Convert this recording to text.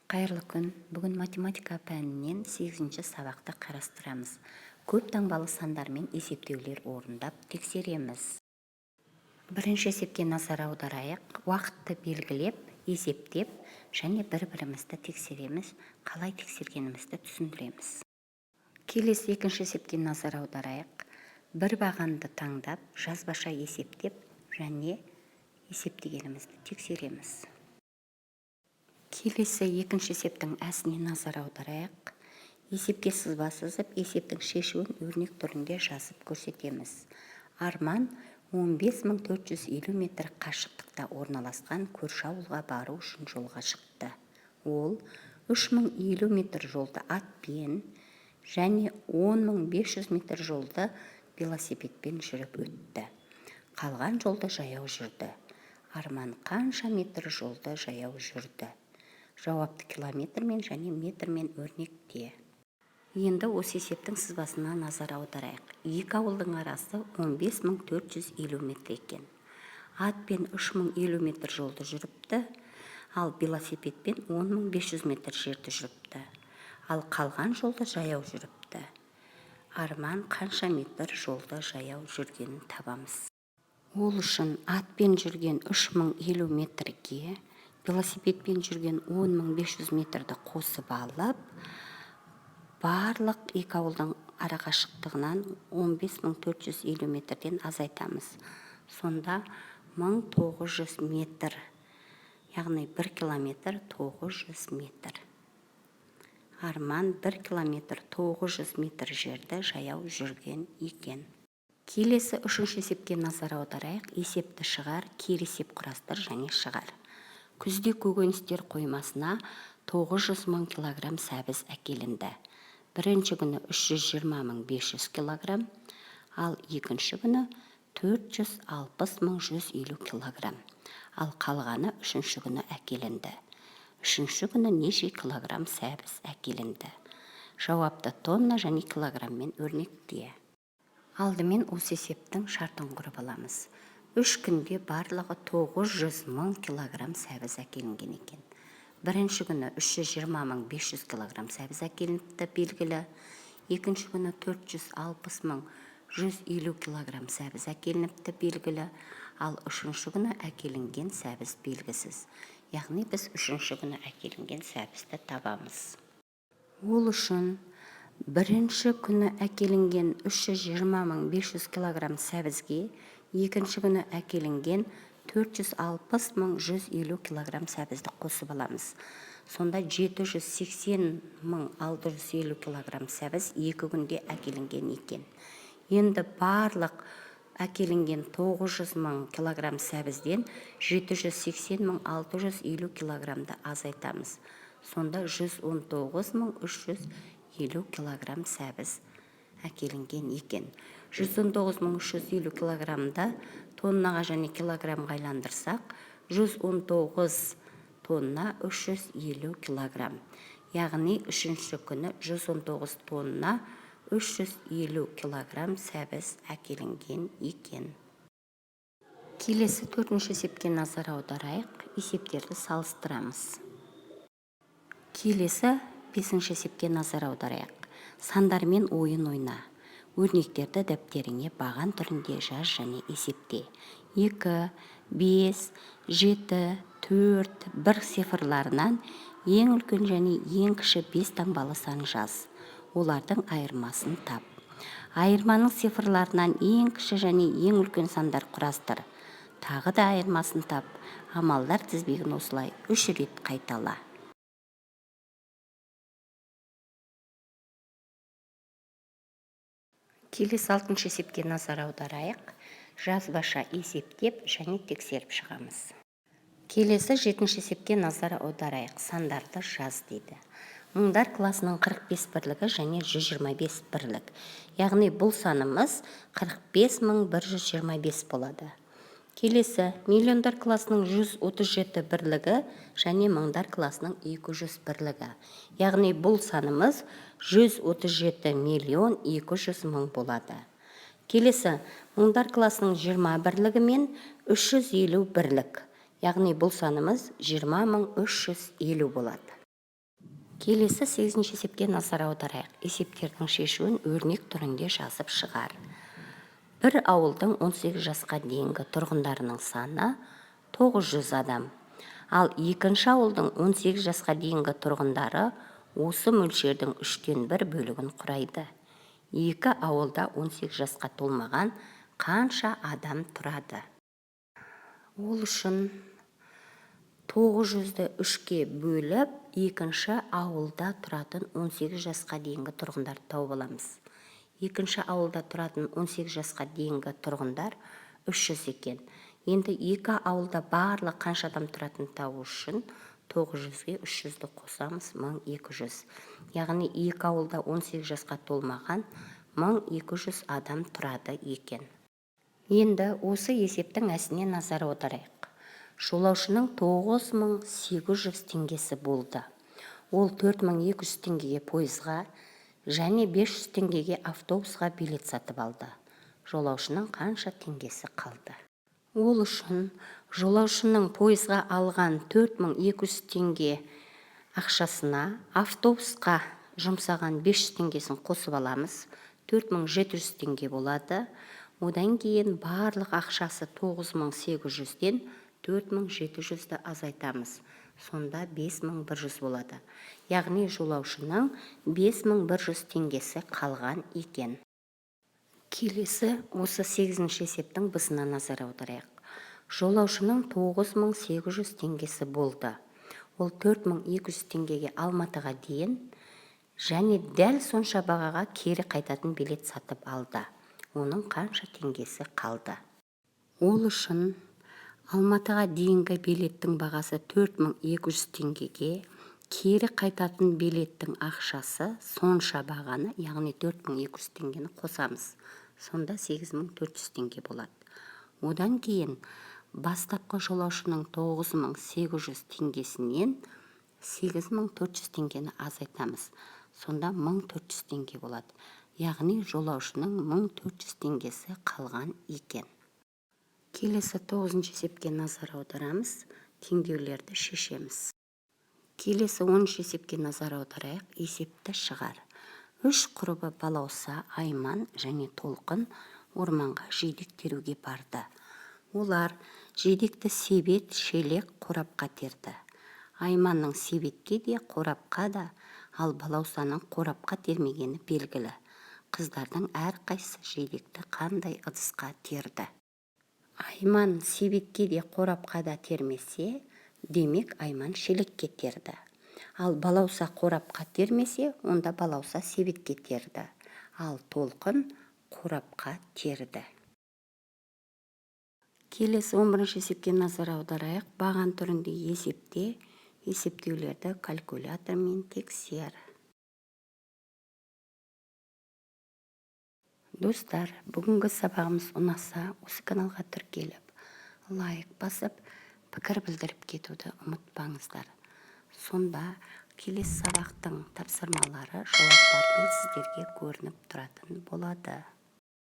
Қайырлы күн! Бүгін математика пәнінен 8-ші сабақты қарастырамыз. Көп таңбалы сандармен есептеулер орындап тексереміз. Бірінші есепке назар аударайық. Уақытты белгілеп, есептеп және бір-бірімізді тексереміз, қалай тексергенімізді түсіндіреміз. Келесі екінші есепке назар аударайық. Бір бағанды таңдап, жазбаша есептеп және есептегенімізді тексереміз. Келесі екінші есептің әсіне назар аударайық. Есепке сызба сызып, есептің шешуін өрнек түрінде жазып көрсетеміз. Арман 15 450 метр қашықтықта орналасқан көрші ауылға бару үшін жолға шықты. Ол 3050 метр жолды атпен және 10 500 метр жолды велосипедпен жүріп өтті. Қалған жолды жаяу жүрді. Арман қанша метр жолды жаяу жүрді? Жауапты километрмен және метрмен өрнекте. Енді осы есептің сызбасына назар аударайық. Екі ауылдың арасы 15 450 метр екен. Атпен 3050 метр жолды жүріпті, ал велосипедпен 10 500 метр жерді жүріпті. Ал қалған жолды жаяу жүріпті. Арман қанша метр жолды жаяу жүргенін табамыз. Ол үшін атпен жүрген 3050 метрге велосипедпен жүрген 10 500 метрді қосып алып, барлық екі ауылдың арақашықтығынан 15 450 метрден азайтамыз. Сонда 1900 метр, яғни 1 километр 900 метр. Арман 1 километр 900 метр жерді жаяу жүрген екен. Келесі үшінші есепке назар аударайық. Есепті шығар, кері есеп құрастыр және шығар. Күзде көкөністер қоймасына 900 мың килограмм сәбіз әкелінді. Бірінші күні 320 500 килограмм, ал екінші күні 460 150 килограмм. Ал қалғаны үшінші күні әкелінді. Үшінші күні неше килограмм сәбіз әкелінді? Жауапты тонна және килограмммен өрнекте. Алдымен осы есептің шартын құрып аламыз. 3 күнде барлығы 900 мың килограмм сәбіз әкелінген екен. Бірінші күні 320 500 килограмм сәбіз әкелініпті, белгілі. Екінші күні 460 150 килограмм сәбіз әкелініпті, белгілі. Ал үшінші күні әкелінген сәбіз белгісіз. Яғни біз үшінші күні әкелінген сәбізді табамыз. Ол үшін бірінші күні әкелінген 320 500 килограмм сәбізге екінші күні әкелінген 460 150 килограмм сәбізді қосып аламыз. Сонда 780 650 килограмм сәбіз екі күнде әкелінген екен. Енді барлық әкелінген 900 мың килограмм сәбізден 780 650 килограммды азайтамыз. Сонда 119 350 килограмм сәбіз әкелінген екен. 119 350 килограммды тоннаға және килограммға айландырсақ, 119 тонна 350 килограмм. Яғни үшінші күні 119 тонна 350 килограмм сәбіз әкелінген екен. Келесі төртінші есепке назар аударайық, есептерді салыстырамыз. Келесі бесінші есепке назар аударайық. Сандармен ойын ойна. Өрнектерді дәптеріңе баған түрінде жаз және есепте. 2, 5, 7, 4, 1 цифрларынан ең үлкен және ең кіші 5 таңбалы сан жаз. Олардың айырмасын тап. Айырманың цифрларынан ең кіші және ең үлкен сандар құрастыр. Тағы да айырмасын тап. Амалдар тізбегін осылай 3 рет қайтала. Келесі алтыншы есепке назар аударайық. Жазбаша есептеп және тексеріп шығамыз. Келесі жетінші есепке назар аударайық. Сандарды жаз дейді. Мыңдар класының 45 бірлігі және 125 бірлік. Яғни бұл санымыз 45 125 болады. Келесі миллиондар класының 137 бірлігі және мыңдар класының 200 бірлігі. Яғни бұл санымыз 137 миллион 200 мың болады. Келесі мыңдар класының 20 бірлігі мен 350 бірлік. Яғни бұл санымыз 20 350 болады. Келесі 8-ші есепке назар аударайық. Есептердің шешуін өрнек түрінде жазып шығар. Бір ауылдың 18 жасқа дейінгі тұрғындарының саны 900 адам. Ал екінші ауылдың 18 жасқа дейінгі тұрғындары осы мөлшердің 1/3 бөлігін құрайды. Екі ауылда 18 жасқа толмаған қанша адам тұрады? Ол үшін 900-ді 3-ке бөліп, екінші ауылда тұратын 18 жасқа дейінгі тұрғындарды тауып аламыз. Екінші ауылда тұратын 18 жасқа дейінгі тұрғындар 300 екен. Енді екі ауылда барлық қанша адам тұратынын табу үшін 900-ге 300-ді қосамыз, 1200. Яғни екі ауылда 18 жасқа толмаған 1200 адам тұрады екен. Енді осы есептің әсіне назар аударайық. Жолаушының 9800 теңгесі болды. Ол 4200 теңгеге пойызға және 500 теңгеге автобусқа билет сатып алды. Жолаушының қанша теңгесі қалды? Ол үшін жолаушының пойызға алған 4200 теңге ақшасына автобусқа жұмсаған 500 теңгесін қосып аламыз. 4700 теңге болады. Одан кейін барлық ақшасы 9800-ден 4700-ді азайтамыз. Сонда 5100 болады. Яғни жолаушының 5100 теңгесі қалған екен. Келесі осы 8-ші есептің б-сына назар аударайық. Жолаушының 9800 теңгесі болды. Ол 4200 теңгеге Алматыға дейін және дәл сонша бағаға кері қайтатын билет сатып алды. Оның қанша теңгесі қалды? Ол үшін Алматыға дейінгі билеттің бағасы 4200 теңгеге, кері қайтатын билеттің ақшасы сонша бағаны, яғни 4200 теңгені қосамыз. Сонда 8400 теңге болады. Одан кейін бастапқы жолаушының 9800 теңгесінен 8400 теңгені азайтамыз. Сонда 1400 теңге болады. Яғни жолаушының 1400 теңгесі қалған екен. Келесі 9-шы есепке назар аударамыз, теңдеулерді шешеміз. Келесі 10-шы есепке назар аударайық, есепті шығар. 3 құрбы Балауса, Айман және Толқын орманға жидек теруге барды. Олар жидекті себет, шелек, қорапқа терді. Айманның себетке де, қорапқа да, ал Балаусаның қорапқа термегені белгілі. Қыздардың әрқайсысы жидекті қандай ыдысқа терді? Айман себетке де, қорапқа да термесе, демек Айман шелекке терді. Ал Балауса қорапқа термесе, онда Балауса себетке терді. Ал Толқын қорапқа терді. Келесі 11-ші есепке назар аударайық. Баған түрінде есепте, есептеулерді калькулятормен тексер. Достар, бүгінгі сабағымыз ұнаса, осы каналға тіркеліп, лайк басып, пікір білдіріп кетуді ұмытпаңыздар. Сонда келесі сабақтың тапсырмалары жауаптарымен сіздерге көрініп тұратын болады.